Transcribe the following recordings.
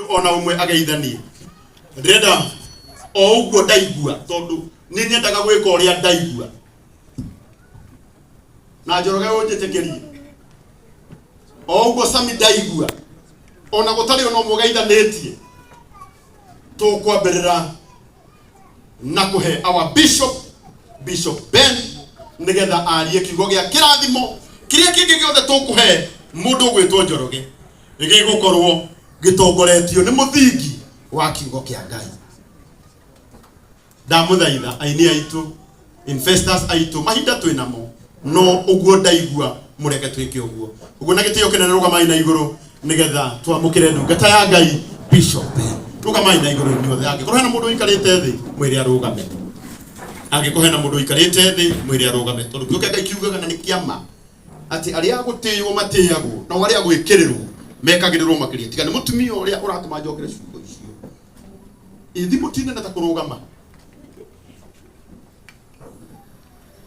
ona ũmwe ageithanie. Ndĩrenda o ũguo ndaigua, tondũ nĩ nyendaga gwĩka ũrĩa ndaigua. Na Njoroge ũnjĩtĩkĩrie o ũguo Sami ndaigua, ona gũtarĩ ona ũmwe ũgeithanĩtie, tũkwambĩrĩra na kũhe our bishop, Bishop Ben, nĩgetha arie kiugo gĩa kĩrathimo. Kĩrĩa kĩngĩ gĩothe tũkũhe mũndũ ũgwĩtwo Njoroge gĩgũkorwo gĩtongoretio nĩ mũthingi wa kiugo kĩa Ngai. Ndamũthaitha aini aitũ, investors aitũ, mahinda twĩ namo, no ũguo ndaigua mũreke twĩke ũguo ũguo na gĩtĩo kĩnene. Rũgamai na igũrũ nĩgetha twamũkĩre ndungata ya Ngai, Bishop Ben. Rũgamai na igũrũ inyuothe. Angĩkorwo hena mũndũ ũikarĩte thĩ, mwĩre arũgame. Angĩkorwo hena mũndũ ũikarĩte thĩ, mwĩre arũgame, tondũ kiugo kĩa Ngai kiugaga, na nĩ kĩama, atĩ arĩa a gũtĩĩo matĩagwo, nao arĩa a gwĩkĩrĩrwo mekagĩrĩrwo makĩria. Tiga nĩ mũtumia ũrĩa ũratũma njokere ciugo icio, ithi mũtinene ta kũrũgama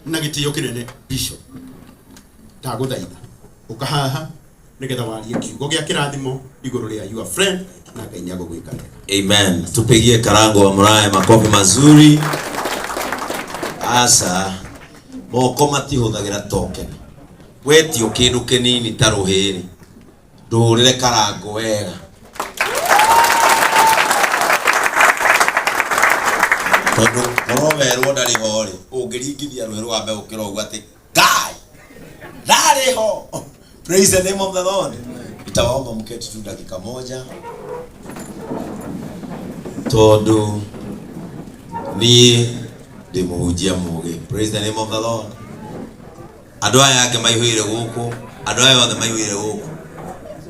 na gĩtĩo kĩnene. Bishop, ndagũthaitha ũka haha nĩgetha warie kiugo gĩa kĩrathimo igũrũ rĩa your friend, na Ngai nĩ agũgwĩka wega. Amen. Tupigie Karango wa Muraya makofi mazuri. Asa moko matihũthagĩra token. Wetio kĩndũ kĩnini ta rũhĩrĩ, ndũhũrĩre Karango wega. Tondũ korwo werwo ndarĩ ho rĩ, ũngĩringithia rũhĩ rwambe gũkĩra ũguo atĩ Ngai ndarĩ ho. Praise the name of the Lord. Nitawaomba mketi tu dakika moja tondũ niĩ ndĩ mũhunjia mũgĩ. Praise the name of the Lord. Andũ aya angĩ maihũire gũkũ, andũ aya othe maihũire gũkũ.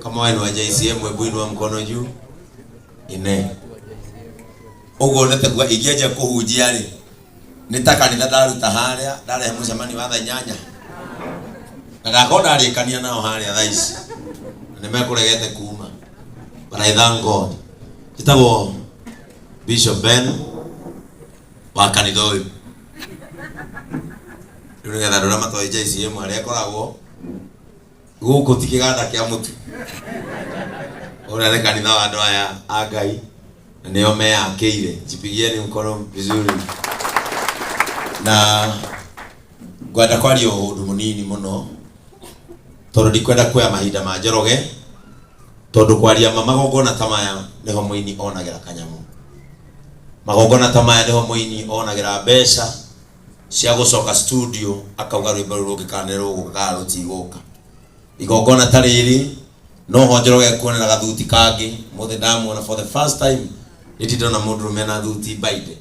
Kama wewe ni wa JCM, hebu inua mkono juu. Ine. Ũguo nĩ takuga ingĩanjia kũhunjia rĩ, nĩ ta kanitha ndaruta harĩa, ndarehe mũcemanio wa thaa 8 na ndakorwo ndarĩkania nao harĩa thaa ici na nĩ mekũregete kuma. But I thank God. Njĩtagwo Bishop Ben wa kanitha ũyũ. Rĩu nĩgetha andũ arĩa matoĩ JCM harĩa ĩkoragwo, gũkũ ti kĩganda kĩa mũtu. Ũrĩa nĩ kanitha wa andũ aya a Ngai na nĩo meyakĩire. Jipigieni mkono vizuri. Na ngwenda kwaria ũndũ mũnini mũno tondũ ndikwenda kuoya mahinda ma Njoroge, tondũ kwaria ma, magongona ta maya nĩho mũini onagĩra kanyamũ. Magongona ta maya nĩho mũini onagĩra mbeca cia gũcoka studio akauga rwĩmbo rũu rũngĩ kana nĩ rũgũka kana rũtigũka. Igongona ta rĩrĩ noho Njoroge kuonera gathuti kangĩ. Mũthĩ ndamuona for the first time, nĩ ndona mũndũrũme na thuti mbainde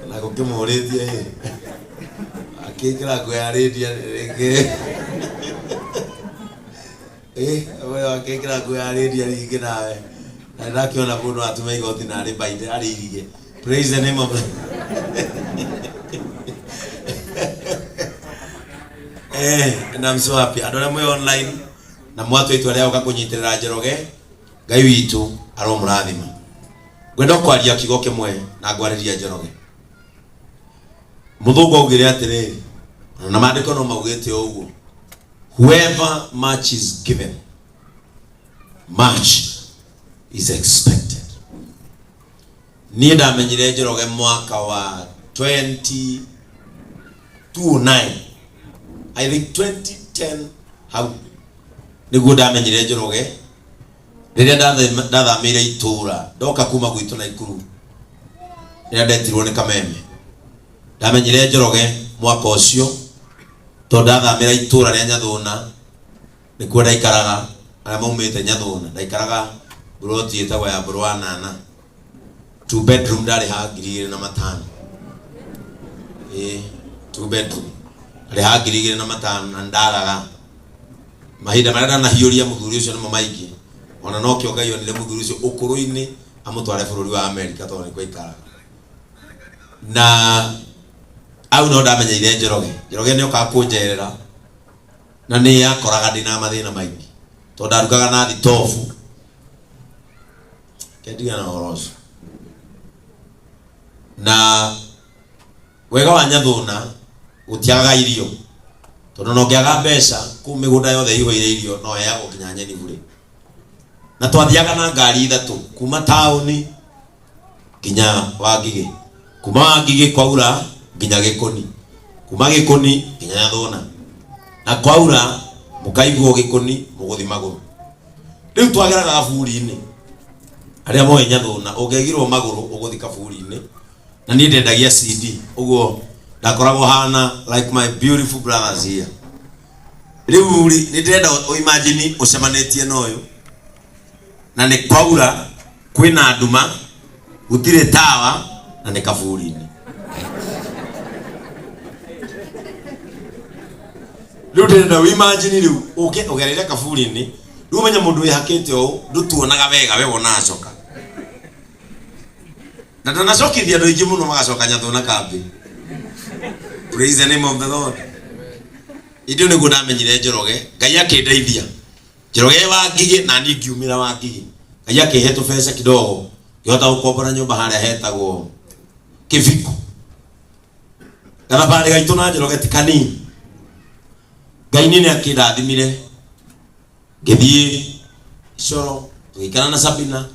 na gũkĩmũrĩtie ĩ akĩingĩra nguo ya rĩndia rĩngĩ ĩ we akĩingĩra nguo ya rĩndia rĩngĩ nawe na ndakĩona mũndũ atuma igoti na arĩ mbainde arĩ irige. Praise the name of the and I'm so happy andũ arĩa mwĩ online na mwatua itua rĩa gũka kũnyitĩrĩra Njoroge, Ngai witũ aromũrathima. Ngwenda kwaria kiugo kĩmwe na ngwarĩria Njoroge. Mũthũngũ augire atĩrĩrĩ, na maandĩko no maugĩte ũguo, "Whoever much is given, much is expected." Niĩ ndamenyire Njoroge mwaka wa 2009, I think 2010 hau nĩguo ndamenyire Njoroge, rĩrĩa ndathamĩire itũũra ndoka kuma gwitũ Naikuru, rĩrĩa ndetirwo nĩ Kameme. Ndamenyire Njoroge mwaka ũcio tondũ ndathamĩra itũũra rĩa Nyathũna, nĩkuo ndaikaraga. Arĩa maumĩte Nyathũna, ndaikaraga buroti ĩtagwo ya Mbũrũ wa Nana, two bedroom, ndarĩhaga 2,500. Ĩĩ, two bedroom ndarĩhaga 2,500 na ndagaga mahinda marĩa ndanahiũria mũthuri ũcio nĩmo maingĩ. Ona nokĩo Ngai onire mũthuri ũcio ũkũrũ-inĩ amũtware bũrũri wa Amerika tondũ nĩkuo aikaraga. Na au no ndamenyeire Njoroge. Njoroge nĩ okaga kũnjerera na nĩ akoraga ndĩna mathĩna maingĩ tondũ ndarugaga na thitobu kendigana na ũhoro ũcio. Na wega wa Nyathũna gũtiagaga irio. Tondũ no ngĩaga mbeca kũu mĩgũnda yothe ĩihũire irio no heagwo nginya nyeni bure. Na twathiaga na ngari ithatũ kuma taũni nginya Wangigĩ, kuma Wangigĩ kwaura nginya Gĩkũni, kuma Gĩkũni nginya Nyathũna, na kwaura mũkaigwo Gĩkũni mũgũthi magũrũ. Rĩu twageraga gaburi-inĩ, arĩa moĩ Nyathũna, ũngĩaigirwo magũrũ ũgũthi kaburi-inĩ, na niĩ ndendagia CD, ũguo ndakoragwo hana like my beautiful brothers here. Rĩu rĩ, nĩ ndĩrenda ũimagine ũcemanĩtie na ũyũ, na nĩ kwaura kwĩna nduma gũtirĩ tawa na nĩ kaburi-inĩ rĩu ndĩrenda wĩimagine rĩu ũke ũgereire kaburi-inĩ rĩu ũmenye mũndũ wĩhakĩte ũũ ndũtuonaga wega we wonaga coka na ndanacokithia andũ aingĩ mũno magacoka nyathũ na kambĩ. Praise the name of the Lord. Hĩndĩ ĩyo nĩguo ndamenyire Njoroge. Ngai akĩndeithia. Njoroge wa Ngigĩ na niĩ ngiumĩra wa Ngigĩ. Ngai akĩhe tũbeca kidogo ngĩhota gũkombora nyũmba harĩa hetagwo Kĩbiko. Gathabarĩ gaitũ na Njoroge ti kanini. Ngai niĩ nĩ akĩndathimire ngĩthiĩ coro tũgĩikara na Sabina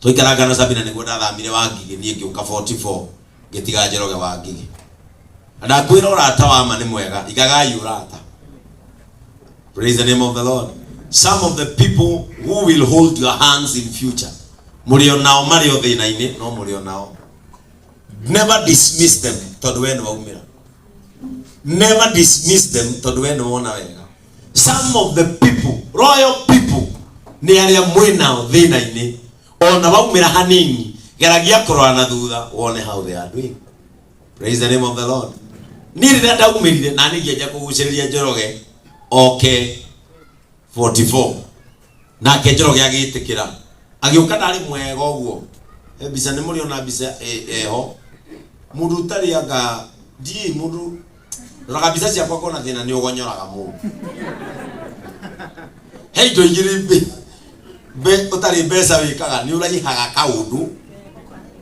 twaikaranga na Sabina nĩguo ndathamire wa Ngigĩ niĩ ngĩũka 44 ngĩtiga Njoroge wa Ngigĩ. Na ndakwĩra ũrata wa ma nĩ mwega, igagai ũrata. Praise the name of the Lord. Some of the people who will hold your hands in future, mũrĩ o nao marĩ o thĩna-inĩ, no mũrĩ o nao. Never dismiss them tondũ we nĩ waumĩra. Never dismiss them tondũ we nĩ wona wega. Some of the people, royal people, nĩ arĩa mwĩ nao thĩna-inĩ, ona waumĩra hanini, geragia kũrora na thutha wone how they are doing. Praise the name of the Lord. Niĩ rĩrĩa ndaumĩrire na niĩ ngĩanjia kũgucĩrĩria Njoroge oke 44 nake Njoroge agĩtĩkĩra agĩũka ndarĩ mwega ũguo. He mbica nĩ mũrĩ ona mbica ĩho mũndũ ũtarĩ anga ndiĩ mũndũ roraga mbica ciakwa ngona thĩna nĩ ũgonyoraga mũndũ. He indo igĩrĩ mbe ũtarĩ mbeca wĩkaga nĩ ũraihaga kaũndũ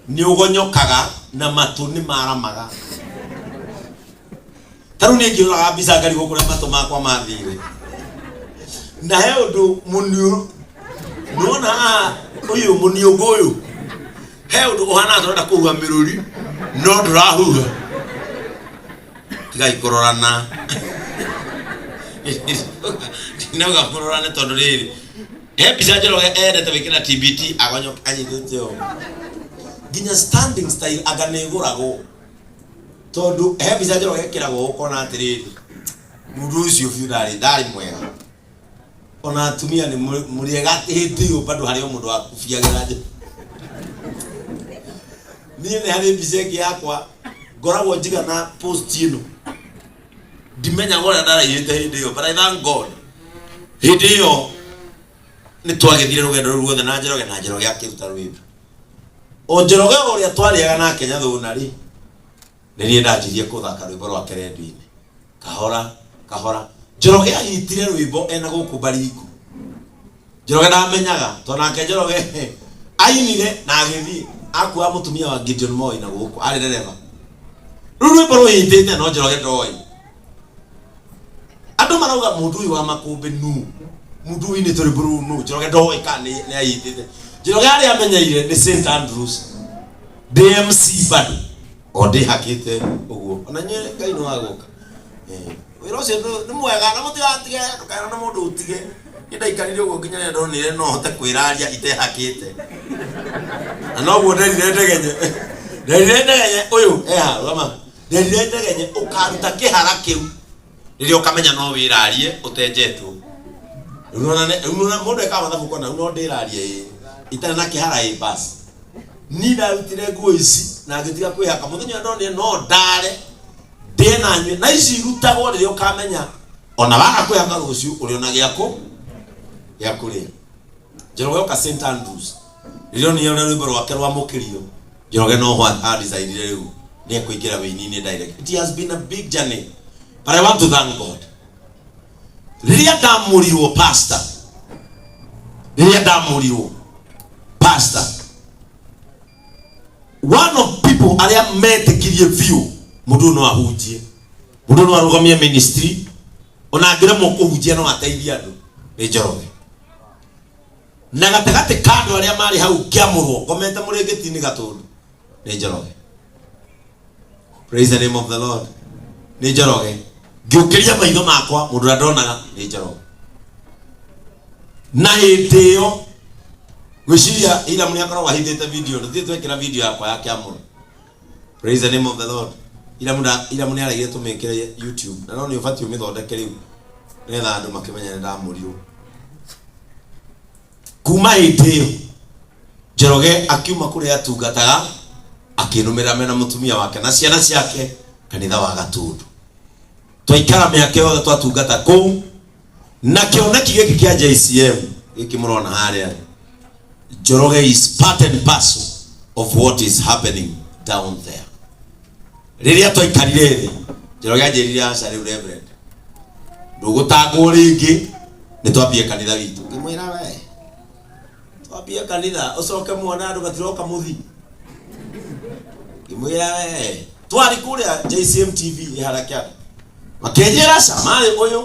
nĩ ũgonyokaga na matũ nĩ maramaga. Ta rĩu niĩ ngĩroraga mbica ngarigwo kũrĩa matũ makwa mathire. Na he ũndũ mũniũ nĩwona haha ũyũ mũniũngũ ũyũ he ũndũ ũhana tũrenda kũhuha mĩrũri no ndũrahuha. Tigai kũrorana. Ndinauga mũrorane tondũ rĩrĩ he mbica Njoroge endete gwĩkĩra TBT agonyoke anyitĩte ũũ nginya standing style anga nĩ ĩgũragwo tondũ he mbica Njoroge ĩkĩragwo ũkona atĩrĩrĩ mũndũ ũcio biũ ndarĩ ndarĩ mwega ona atumia nĩ mũrĩ ega hĩndĩ ĩyo bado harĩ o mũndũ wakubiagĩra nja. Niĩ nĩ harĩ mbica ĩngĩ yakwa ngoragwo njigana post ĩno ndimenyaga ũrĩa ndaraihĩte hĩndĩ ĩyo, but I thank God hĩndĩ ĩyo nĩ twagĩthire rũgendo rũu ruothe na Njoroge na Njoroge akĩruta rwĩmbo o Njoroge ũrĩa twarĩaga nake Nyathũna rĩ nĩ niĩ ndanjirie kũthaka rwĩmbo rwake redio-inĩ kahora kahora. Njoroge ahitire rwĩmbo ena gũkũ Baringo. Njoroge ndamenyaga tondũ nake Njoroge ainire na agĩthiĩ akua mũtumia wa Gideon Moi na gũkũ arĩ ndereba. Rĩu rwĩmbo rũhĩtĩte no Njoroge ndoĩ. Andũ marauga mũndũ ũyũ wa makũmbĩ nũ, mũndũ ũyũ ũinĩte rwĩmbo rũu nũ. Njoroge ndoĩ kana nĩ ahĩtĩte. Njoroge harĩa amenyeire nĩ St Andrews ndĩ MC bado o ndĩhakĩte ũguo ona inyuĩ Ngai nĩ wagũka. Wĩra ũcio nĩ mwega na mũtigatige ndũkaĩrwo nĩ mũndũ ũtige. Niĩ ndaikarire ũguo nginya rĩrĩa ndonire no hote kwĩraria itehakĩte. Na noguo nderire Ndegenye. Nderire Ndegenye ũyũ eha rũgama. Nderire Ndegenye ũkaruta kĩhara kĩu rĩrĩa ũkamenya no wĩrarie ũtenjetwo. Rĩu nĩwona rĩu nĩwona mũndũ ekaga mathabu ũkona rĩu no ndĩrarie ĩĩ itarĩ na kĩhara ĩĩ basi. Niĩ ndarutire nguo ici na ngĩtiga kwĩhaka mũthenya ũrĩa ndonire no ndare ndĩe na nyue na ici irutagwo rĩrĩa ũkamenya ona waga kwĩhaka rũciũ ũrĩ ona gĩakũ gĩa kũrĩa. Njoroge oka St Andrews rĩrĩa onire ũrĩa rwĩmbo rwake rwamũkĩrio Njoroge no ho adecidire rĩu nĩ ekũingĩra wĩini-inĩ direct. It has been a big journey but I want to thank God. Rĩrĩa ndamũrirwo pastor, rĩrĩa ndamũrirwo pastor, one of people arĩa metĩkirie biũ mũndũ ũyũ no ahunjie, mũndũ ũyũ no arũgamie ministry. Ona angĩremwo kũhunjia no ateithie andũ nĩ Njoroge. Na gatagatĩ ka andũ arĩa marĩ hau ngĩamũrwo ngomete mũrĩngĩti-inĩ Gatũndũ nĩ Njoroge. Praise the name of the Lord. Nĩ Njoroge. Ngĩũkĩria maitho makwa mũndũ ũrĩa ndonaga nĩ Njoroge. Na hĩndĩ ĩyo gwĩciria Hiram nĩ akoragwo ahithĩte video, tũthiĩ twekĩra video yakwa ya kĩamũro. Praise the name of the Lord. Iramu nĩ araigire tũmĩkĩre YouTube na no nĩ ũbatiĩ ũmĩthondeke rĩu nĩgetha andũ makĩmenye nĩ ndamũrirwo. Kuma hĩndĩ ĩyo Njoroge akiuma kũrĩa atungataga akĩnũmĩrĩra mena mũtumia wake na ciana ciake kanitha wa Gatundu. Twaikara mĩaka yothe twatungata kũu na kĩoneki gĩkĩ kĩa JCM gĩkĩ mũrona harĩa Njoroge is part and parcel of what is happening down there. Rĩrĩa twaikarire thĩ Njoroge anjĩrire aca rĩu Reverend ndũgũtangwo rĩngĩ nĩ twambie kanitha witũ. Ngĩmwĩra we twambie kanitha ũcoke muone andũ matiroka mũthi. Ngĩmwĩra we twarĩ kũrĩa JCM TV ĩhara kĩanda makĩnjĩra aca marĩ ũyũ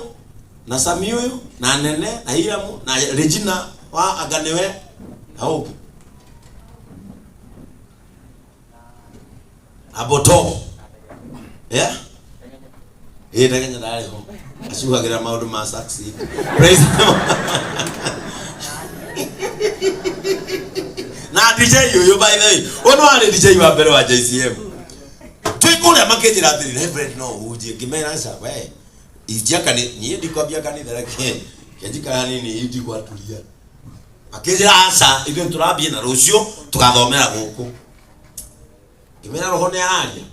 na Sami ũyũ na Nene na Hiramu na Regina wa anga nĩwe na ũngĩ Aboto yeah ĩĩ Ndegenya ndarĩ ho acuhagĩra maũndũ ma succeed. Praise the Lord. Na DJ ũyũ, by the way, ũyũ nĩ warĩ DJ wa mbere wa JCM twĩ kũrĩa. Makĩnjĩra atĩrĩ, "Reverend, no ũhunjie?" Ngĩmera aca we injia kanitha, niĩ ndikwambia kanitha, reke kenjikara hanini indigwaturia. Makĩnjĩra aca ithuĩ tũrambie na rũciũ tũgathomera gũkũ. Ngĩmera roho nĩ araria,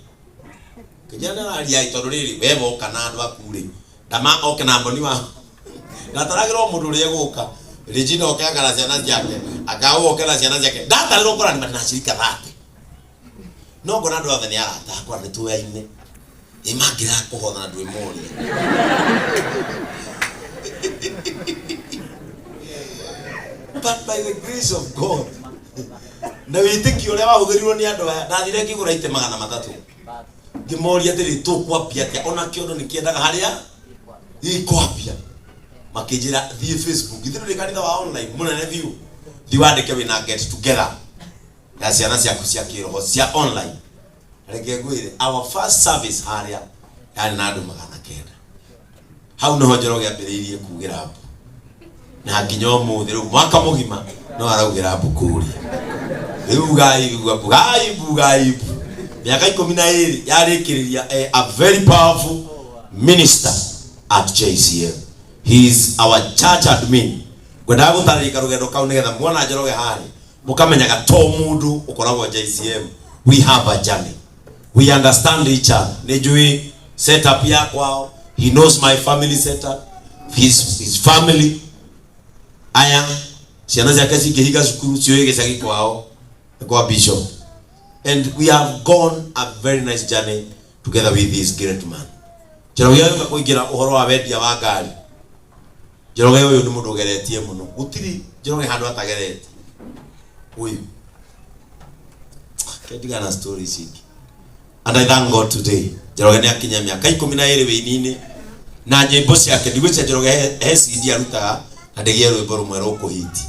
kĩnjĩra nĩ araria ĩ, tondũ rĩrĩ we woka na andũ aku rĩ ndama oke na mboni wa ndataragĩrwo mũndũ ũrĩa egũka. Regina oke anga na ciana ciake, anga oke na ciana ciake, ndatarĩrwo kora nĩ na thate no ngona andũ othe nĩ arata akwa nĩ tuoyaine ĩ mangĩraga kũhotha na ndwĩmoria. But by the grace of God na wĩtĩkio ũrĩa wahũthĩrirwo nĩ andũ aya, ndathire ngĩgũra itĩ 300, ngĩmoria atĩrĩ, "Tũkwambia atĩa? Ona kĩondo nĩ kĩendaga harĩa gĩkwambia." Makĩnjĩra, "Thiĩ Facebook, ithuĩ tũrĩ kanitha wa online mũnene biũ, thiĩ wandĩke wĩna get together ya ciana ciaku cia kĩroho cia online." Reke ngwĩre, our first service harĩa yarĩ na andũ 900. Hau nĩho Njoroge ambĩrĩirie kugĩra mbu na nginya ũmũthĩ rĩu mwaka mũgima no araugĩra mbu kũrĩa. Rĩu gai mbu gai mbu gai mbu mĩaka 12 yarĩkĩrĩria. A very powerful minister at JCM. He is our church admin. Ngwendaga gũtarĩria karũgendo kau nĩgetha muona Njoroge harĩa mũkamenyaga to mũndũ ũkoragwo JCM. We have a journey, we understand each other. Nĩ njũĩ setup ya kwao, he knows my family setup, his family. Aya ciana ciake cingĩhinga cukuru ciũĩ gĩcagi kwao nĩ kwa bishop, and we have gone a very nice journey together with this great man. Njoroge ũyũ kũingĩra ũhoro wa wendia wa ngari, Njoroge ũyũ nĩ mũndũ ũgeretie mũno. Gũtirĩ Njoroge handũ atageretie. Ũyũ kendigana story ici ingĩ. And I thank God today Njoroge nĩ akinya mĩaka 12 wĩini-inĩ na nyĩmbo ciake. Ndigwĩcia Njoroge he CD arutaga na ndĩgĩe rwĩmbo rũmwe rũkũhiti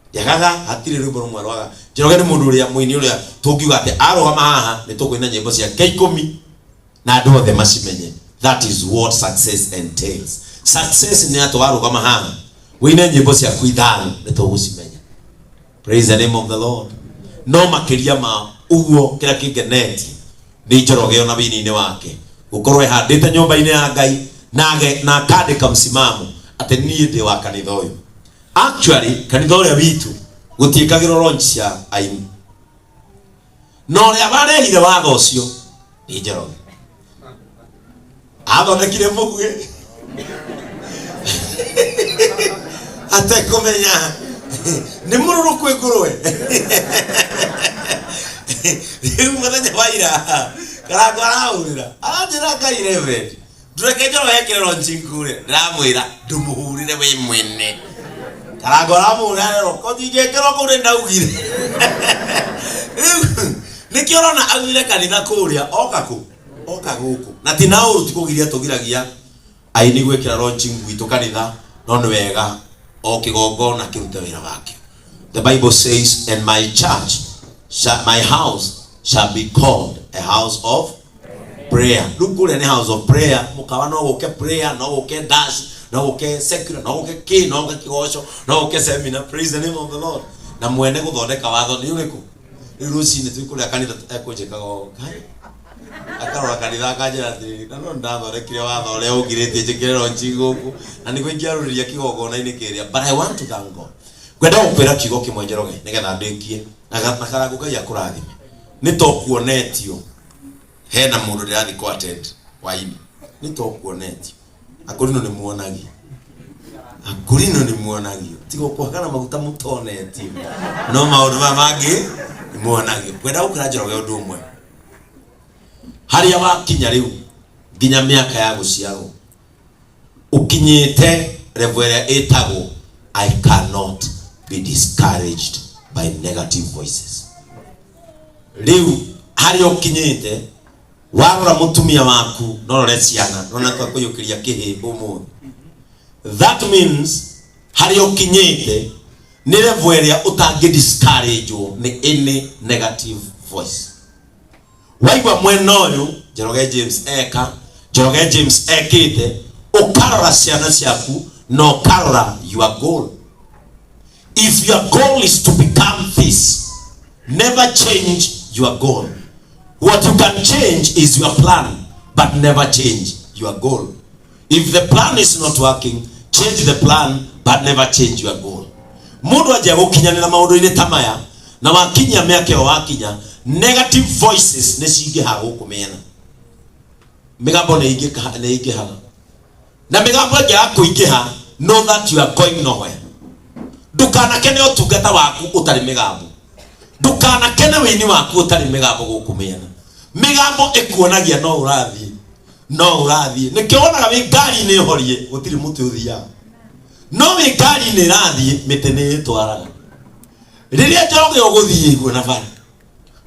ndiagaga, hatirĩ rwĩmbo rũmwe rwaga. Njoroge nĩ mũndũ ũrĩa mũini ũrĩa tũngiuga atĩ arũgama haha nĩ tũkũina nyĩmbo ciake 10 na andũ othe macimenye. That is what success entails. Success nĩ atĩ warũgama haha wĩine nyĩmbo ciaku ithano nĩ tũgũcimenya. Praise the name of the Lord. No makĩria ma ũguo, kĩrĩa kĩngenetie nĩ Njoroge ona wĩini-inĩ wake gũkorwo ehandĩte nyũmba-inĩ ya Ngai na akandĩka msimamo atĩ niĩ ndĩ wa kanitha ũyũ. Actually, kanitha ũrĩa witũ gũtiĩkagĩrwo launch cia aini, na ũrĩa warehire watho ũcio nĩ Njoroge. Athondekire mũguĩ atekũmenya nĩ mũrũrũ kwĩ ngũrwe. Rĩu mũthenya wa ira Karango arahũrĩra aranjĩra, "Ngai, Reverend, ndũreke Njoroge ekĩre launching kũrĩa." Ndĩramwĩra ndũmũhũrĩre we mwene. Karango aramũhũrĩra rero kotingĩkĩrwo kũu nĩ ndaugire. Rĩu nĩkĩo ũrona augire kanitha kũrĩa oka kũ oka gũkũ na ti na ũru ti kũgiria tũgiragia. Aini gwĩkĩra launching gwitũ kanitha, no nĩ wega o kĩgongona kĩrute wĩra wakĩo. The Bible says, and my church shall, my house shall be called a house of prayer. Rĩu kũrĩa nĩ house of prayer, mũkawa no gũke prayer, no gũke dance, no gũke secular, no gũke kĩ, no gũke kĩgoco, no gũke seminar. Praise the name of the Lord. Na mwene gũthondeka watho nĩ ũrĩkũ? Rĩu rũcinĩ twĩ kũrĩa kanitha ekũnjĩkaga ũũ, Ngai akarora kanitha akanjĩra atĩrĩrĩ, na no ndathondekire watho ũrĩa ũngirĩtie njĩkĩre ronji gũkũ na nĩguo ingĩarũrĩria kĩgongona-inĩ kĩrĩa. But I want to thank God. Ngwenda gũkwĩra kiugo kĩmwe Njoroge nĩgetha ndĩkie na Karangũ Ngai akũrathime. Nĩ to kuonetio hena mũndũ ndĩrathiĩ kũ attend hwainĩ. Nĩ to kuonetio. Akũrinũ nĩ muonagio. Akũrinũ nĩ muonagio. Tiga kũhakana maguta mũtonetio. No maũndũ maya mangĩ nĩ muonagio. Ngwenda gũkwĩra Njoroge ũndũ ũmwe. Harĩa wakinya rĩu nginya mĩaka ya gũciarwo ũkinyĩte level ĩrĩa ĩtagwo I cannot be discouraged by negative voices. Rĩu harĩa ũkinyĩte warora mũtumia waku norore ciana nona twakũiyũkĩria kĩhĩ ũmũthĩ. That means harĩa ũkinyĩte nĩ level ĩrĩa ũtangĩ discourage-wo nĩ any negative voice. Waigua mwena ũyũ Njoroge James eka, Njoroge James ekĩte, ũkarora ciana ciaku na ũkarora your goal. If your goal is to become this, never change your goal. What you can change is your plan, but never change your goal. If the plan is not working, change the plan, but never change your goal. Mundu anjia gukinyanira maundu-ini ta maya na wakinyia miaka ĩyo wakinya, negative voices nĩ cingĩhaga gũkũ mĩena, mĩgambo nĩ ĩingĩhaga, na mĩgambo ĩngĩaga kũingĩha, know that you are going nowhere. Ndũkanakene ũtungata waku ũtarĩ mĩgambo, ndũkanakene wĩini waku ũtarĩ mĩgambo gũkũ mĩena. Mĩgambo ĩkuonagia no ũrathiĩ, no ũrathiĩ. Nĩkĩo wonaga wĩ ngari-inĩ horie gũtirĩ mũtĩ ũthiaga, no wĩ ngari-inĩ ĩrathiĩ mĩtĩ nĩ ĩtwaraga. Rĩrĩa Njoroge ũgũthiĩ iguo na bara,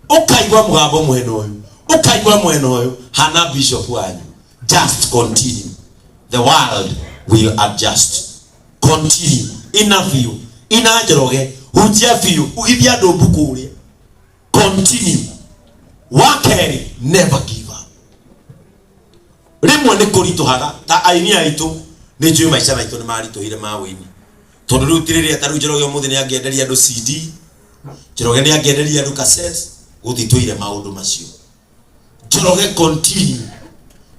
ũkaigua mũgambo mwena ũyũ, ũkaigua mwena ũyũ, hana bishop wanyu, just continue, the world will adjust. Continue, ina biũ, ina Njoroge, hunjia biũ, ugithia andũ mbu kũrĩa, continue. Wa kerĩ, never give up. Rĩmwe nĩ kũritũhaga ta aini aitũ, nĩ njũĩ maica maitũ nĩ maritũhire ma wĩini, tondũ rĩu ti rĩrĩa ta rĩu Njoroge ũmũthĩ nĩ angĩenderia andũ CD, Njoroge nĩ angĩenderia andũ cassette, gũtitũire maũndũ macio. Njoroge, continue.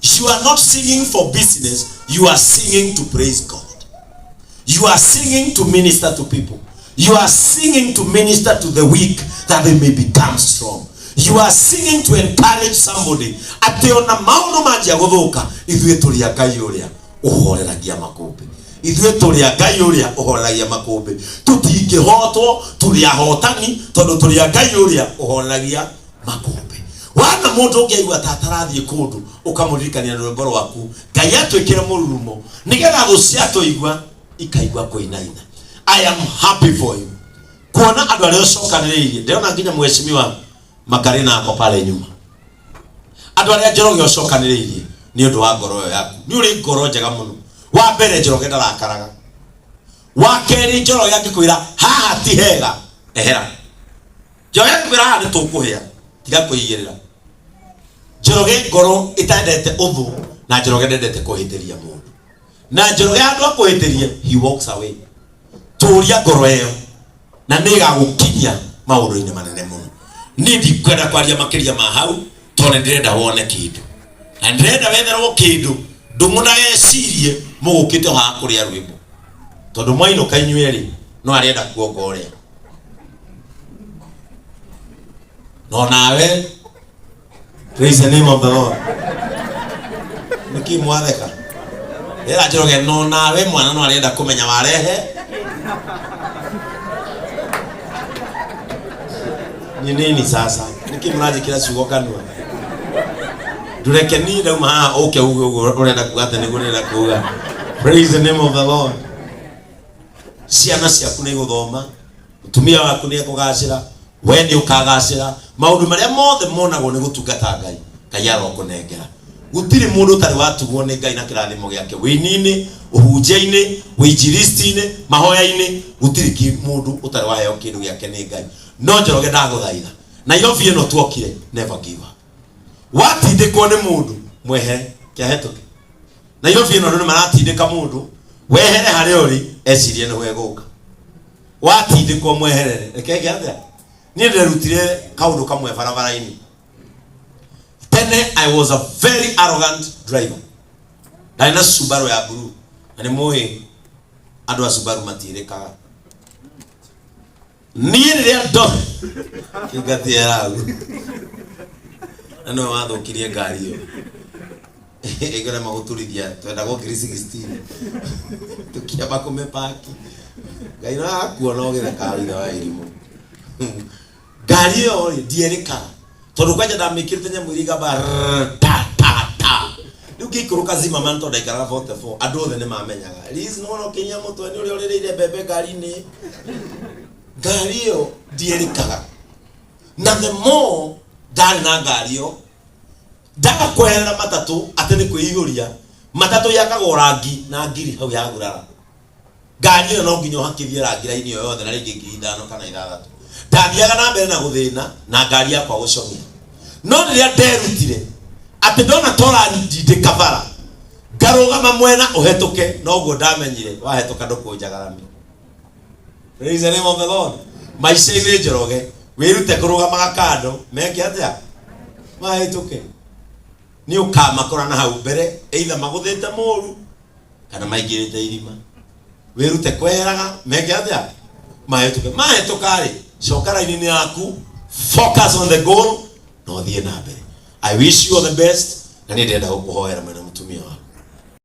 You are not singing for business, you are singing to praise God. You are singing to minister to people. You are singing to minister to the weak that they may become strong. You are singing to encourage somebody. Atĩ ona maũndũ manjia gũthũka, ithuĩ tũrĩ a Ngai ũrĩa ũhoreragia makũmbĩ. Ithuĩ tũrĩ a Ngai ũrĩa ũhoreragia makũmbĩ. Tũtingĩhotwo, tũrĩ ahotani tondũ tũrĩ a Ngai ũrĩa ũhoreragia makũmbĩ. Wana mũndũ ũngĩ aigua ta atarathiĩ kũndũ, ũkamũririkania na rwĩmbo rwaku. Ngai atwĩkĩre mũrurumo nĩgetha thũ ciatũigua ikaigua kũinaina. I am happy for you kuona andũ arĩa ũcokanĩrĩirie. Ndĩrona nginya mheshimiwa Makarĩ nako pale nyuma, andũ arĩa Njoroge ũcokanĩrĩirie nĩ ũndũ wa ngoro ĩyo yaku. Nĩ ũrĩ ngoro njega mũno. Wa mbere, Njoroge ndarakaraga. Wa kerĩ, Njoroge angĩkwĩra haha ti hega, ehera. Njoroge angĩkwĩra haha nĩ tũkũhĩa, tiga kũigĩrĩra. Njoroge ngoro ĩtendete ũthũ, na Njoroge ndendete kũhĩtĩria mũndũ, na Njoroge handũ akũhĩtĩrie, he walks away. Tũria ngoro ĩyo na nĩ ĩgagũkinyia maũndũ-inĩ manene mũno. Niĩ ndikwenda kwaria makĩria ma hau tondũ nĩ ndĩrenda wone kĩndũ na ndĩrenda wetherwo kĩndũ. Ndũmũnagecirie mũgũkĩte haha kũrĩa rwĩmbo, tondũ mwainũka inyuĩ erĩ no arenda kuonga ũrĩa no nawe. Praise the name of the Lord. Nĩkĩ mwatheka? Ĩra Njoroge no nawe mwana no arenda kũmenya warehe ni nini sasa? Nĩkĩ mũranjĩkĩra ciugo kanua? Ndũreke niĩ ndauma haha ũke uge ũguo ũrenda kuga atĩ nĩguo ndĩrenda kuga. Praise the name of the Lord. Ciana ciaku nĩ igũthoma, mũtumia waku nĩ ekũgacĩra, we nĩ ũkagacĩra. Maũndũ marĩa mothe monagwo nĩ gũtungata Ngai, Ngai arokũnengera. Gũtirĩ mũndũ ũtarĩ watugwo nĩ Ngai na kĩrathimo gĩake, wĩini-inĩ, ũhunjia-inĩ, ũinjilisti-inĩ, mahoya-inĩ, gũtirĩ mũndũ ũtarĩ waheo kĩndũ gĩake nĩ Ngai. No Njoroge, ndagũthaitha, Nairobi ĩno tuokire, never give up. Watindĩkwo nĩ mũndũ, mwehere kĩahĩtũke. Nairobi ĩno andũ nĩ maratindĩka mũndũ, wehere harĩa ũrĩ, ecirie nĩho egũka. Watindĩkwo mweherere. Reke eke atĩa? Niĩ nderutire kaũndũ kamwe barabara-inĩ. Tene I was a very arrogant driver. Ndarĩ na Subaru ya blue, na nĩ mũĩ andũ a Subaru matiĩrĩkaga. Niĩ rĩrĩa ndo kĩngatia hau na nĩwe wathũkirie ngari ĩyo ĩkĩrema gũturithia, twendagwo ngiri 16 tũkĩamba kũmĩpaki. Ngai no akuona ũgĩtheka ithe wa irimũ. Ngari ĩyo rĩ, ndierĩkaga tondũ kwanja ndamĩkĩrĩte nyamũ iria igamba rrrr, ta ta ta. Rĩu ngĩikũrũka Zimmerman, tondũ ndaikaraga 44, andũ othe nĩ mamenyaga, Liz, nĩwona ũkĩnyia mũtwe nĩ ũrĩa ũrĩrĩire mbembe ngari-inĩ. Ngari ĩyo ndierĩkaga, na the more ndarĩ na ngari ĩyo, ndaga kweherera matatũ atĩ nĩ kwĩihũria matatũ yakagwo rangi na ngiri hau yagurara. Ngari ĩyo no nginya ũhakithie rangi raini ĩyo yothe na rĩngĩ 5,000 kana 6,000. Ndathiaga na mbere na gũthĩna na ngari yakwa gũcomia. No rĩrĩa nderutire atĩ ndona torandindĩka bara ngarũgama mwena ũhetũke, noguo ndamenyire wahetũka ndũkũnjagarami. Praise the name of the Lord. Maica-inĩ, Njoroge, wĩrute kũrũgamaga kando meke atĩa mahĩtũke. Nĩ ũkamakora na hau mbere, either magũthĩte mũru kana maingĩrĩte irima. Wĩrute kweheraga meke atĩa mahĩtũke. Mahĩtũka rĩ, coka raini-inĩ yaku, focus on the goal na ũthiĩ na mbere. I wish you all the best, na niĩ ndĩrenda gũkũhoera mwena mũtumia waku.